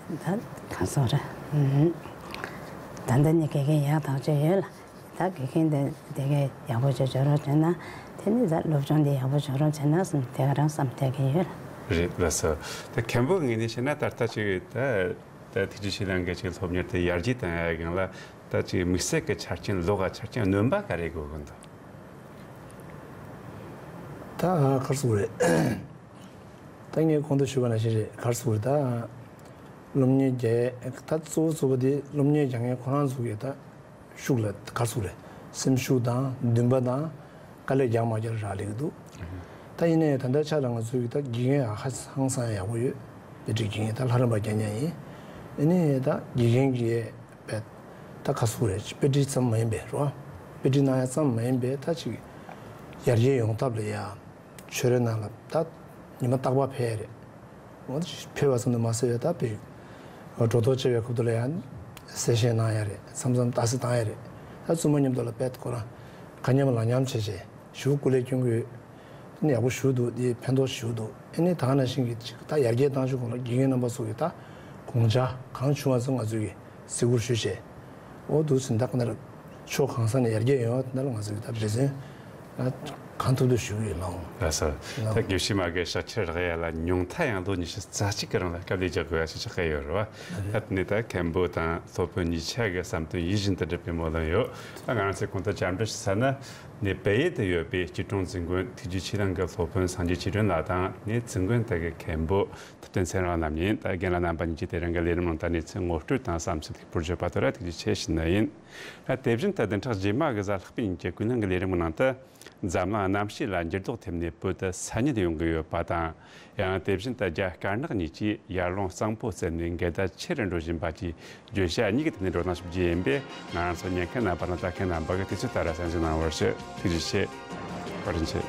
ད་གང་སོང་རེད། ད་འདི་ནི་དགེ་རྒན་ཡག་ཐག་ཆོད་ཡོད་ལ། ད་དགེ་རྒན་དེ་དེ་གའི་ཡག་པོ་ཅིག་སྦྱོང་རོགས་བྱས་ན། དེ་ནི་ད་སློབ་སྦྱོང་དེ་ཡག་པོ་སྦྱོང་རོགས་བྱས་ན་བསམ་དེ་ག་རང་བསམ་བསྡད་ཀྱི་ཡོད། རེད་ལགས་སོ། ད་མཁན་པོ་ངོས་ནས་བཤད་ན་ད་ལྟ་ཅིག་ད་ད་ཐུགས་རྗེ་ཆེ་གནང་མཁན་ཅིག་སློབ་གཉེར་དེ་ཡར་རྒྱས་བཏང་ཡ་སྒང་ལ་ད་ཅིག་དམིགས་བསལ་གྱི་ཆ་རྐྱེན་ལོགས་ཀ་ཆ་རྐྱེན་སྣོན་པ་ག་རེ་དགོས་ཀྱི་འདུག་ད་ག་རེ་ཟེར་དགོས་རེད། ད་ངས་གོང་དུ་ཞུས་པ་ནང་བཞིན་རེད། ག་རེ་ཟེར་དགོས་རེད། ད་སློབ་གཉེར་རྒྱག་ད་གཙོ་བོ་གཙོ་བོ་དེ་སློབ་གཉེར་རྒྱག་མཁན་ཁོ་རང་ཚོ་གི་ད་ཤུགས་ལ་ག་རེ་ཟེར་དགོས་རེད། སེམས་ཤུགས་དང་འདུན་པ་དང་དཀའ་ལས་རྒྱག་མ་རྒྱག་རག་ལས་ཀྱི་འདུག་ད་ཡིན་ནའི་ད་ལྟའི་ཆ་ལ་ང་ཚོའི་གི་ད་དགེ་རྒན་ཧ་ཧང་སང་ཡག་པོ་ཡོད། དཔེ་ཁྲིད་དགེ་རྒན་ད་ལྷ་རམས་པ་རྒྱག་མཁན་ཡིན། ཡིན་ནའི་ད་དགེ་རྒན་གྱི་དཔེ་ད་ག་རེ་ཟེར་དགོས་རེད། དཔེ་ཁྲིད་ཙམ་མ་ཡིན་པའི་རོ། དཔེ་ཁྲིད་གནང་ཡ་ཙམ་མ་ཡིན་པའི་ད་ཅིག་ཡར་རྒྱས་ཡོང་ཐབས་ལ་ཡ། ཆོས་རའི་ནང་ལ་ད་ ཉི་མ་རྟག་པར་ཕེབས་ཡ་རེད། འོ་ཕེབས་པ་ཙམ་དུ་མ་ཟད་ཡ་ད་དཔེ་སྒྲོ་འདོགས་བཅད་པའི་སྐབས་དུ་ལ་ཡང་གསལ་བཤད་གནང་ཡ་རེད། མཚམས་མཚམས་ལྟ་ཚུལ་བཏང་ཡ་རེད། ད་བཙུན་མ་མཉམ་དུ་ལ་དཔེ་ཁོ་རང་དགའ་མཉམ་ལངས་མཉམ་བྱས་བྱས་ཞེ་པོ་སྐུ་ལས་སྐྱོན་གྱི་ཡོད། ཨ་ནི་ཡག་པོ་ཞུ་འདུག་འདི་ཕན་ཐོགས་ཞེ་པོ་འདུག་ཨ་ནི་ད་ག་ནང་བཞིན་གྱི་ཅིག་ད་ཡར་རྒྱས་བཏང་ཕྱོགས་སྐོར་ལ་དགེ་རྒན་རྣམ་པ་ཚོ་གི་ད་དགོངས་འཆར་གང་བྱུང་བ་ཚོ་ང་ཚོས་ཀྱི་གཟིགས་སྐོར་ཞུས་བྱས། འོ་འདུག་སེ་ད་ག་ནང་ཕྱོགས་གང་ས་ནས་ཡར་རྒྱས་ཡོང་བ་དེ་འདྲ་ལ་ང་ཚོས་ཀྱི་ད་འབད་བརྩོན་གང་ཐུབ་ཐུབ་ཞུ་གི་ཡོད་ལགས། ལགས་སོ། ད་དགེ་བཤེས་མ་གི་ཕྱག་ཕྱིར་རག་ཡ་ལ་ཉུང་མཐའ་ཡང་ལོ་ཉི་ཤུ་རྩ་གཅིག་གི་རིང་ལ་དཀའ་ལས་རྒྱག་དགོས་ཡ་ཞིག་ཆགས་ཀྱི་ཡོད་རེད་བ། ད་དེ་ནས་ད་མཁན་པོ་དང་སློབ་དཔོན་གཉིས་ཆ་གི་བསམ་དོན་ཡིད་བཞིན་དུ་འགྲུབ་པའི་སྨོན་ལམ་ཡོད། ད་ང་རང་ཚོས་གོང་དུ་བཅར་འདྲི་ཞུ་ས་ན། ནས་བལ་ཡུལ་དུ་ཡོད་པའི་སྐྱིད་གྲོང་འཛིན་དགོན་ཐུགས་རྗེ་ཆེ་གླིང་གི་སློབ་དཔོན་སངས་རྒྱས་ཆོས་སྒྲོན་ལགས་དང་ནས་འཛིན་དགོན་དག་གི་མཁན་པོ་ཐུབ་བསྟན་ཚེ་རིང་རྣམ་གཉིས། ད་རྒན་ལགས་རྣམ་པ་གཉིས་ཀྱིས་དེ་རིང་གི་ལས་རིམ་ནང་ད་གནས་ཚུལ་ངོ་སྤྲོད་དང་བསམ་ཚུལ་ཕུལ་བརྗོད་པ་དེ་ར་ཐུགས་རྗེ་ཆེ་ཞུ་ནི་ཡིན། ད་དེ་བཞིན་དུ་བདུན་ཕྲག་རྗེས་མ་གི་གཟའ་ལྷག་པའི་ཉིན་གྱི་ཀུན་སློང་གི་ལས་རིམ་ནང་དུ། འཛམ་གླིང་གནམ་གཤིས་ལ་འགྱུར་ལྡོག་ཐེབས་ནས་བོད་དུ་ས་ཉིལ་ཡོང་གི་ཡོད་པ་དང་། ཡང་དེ་བཞིན་དུ་རྒྱ་དཀར་ནག་གཉིས་ཀྱིས་ཡར་ཀླུང་གཙང་པོ་བཙལ་ནས་འགལ་ཟླ་ཆེ་རུ་འགྲོ་བཞིན་པ་བཅས་བརྗོད་བྱ་གཉིས་ཀྱི་ཐད་ནས་བགྲོ་གླེང་ཞུ་རྒྱུ་ཡིན་པས། ང་རང་ཚོ་ཉན་མཁན་རྣམ་པ་དང་ལྟ་མཁན་རྣམ་པ་གིས་དུས་ཚོད་ལྟར་གསན་གཟིགས་གནང་བར་ཞུ། ཐུགས་རྗེ་ཆེ། བཀའ་དྲིན་ཆེ།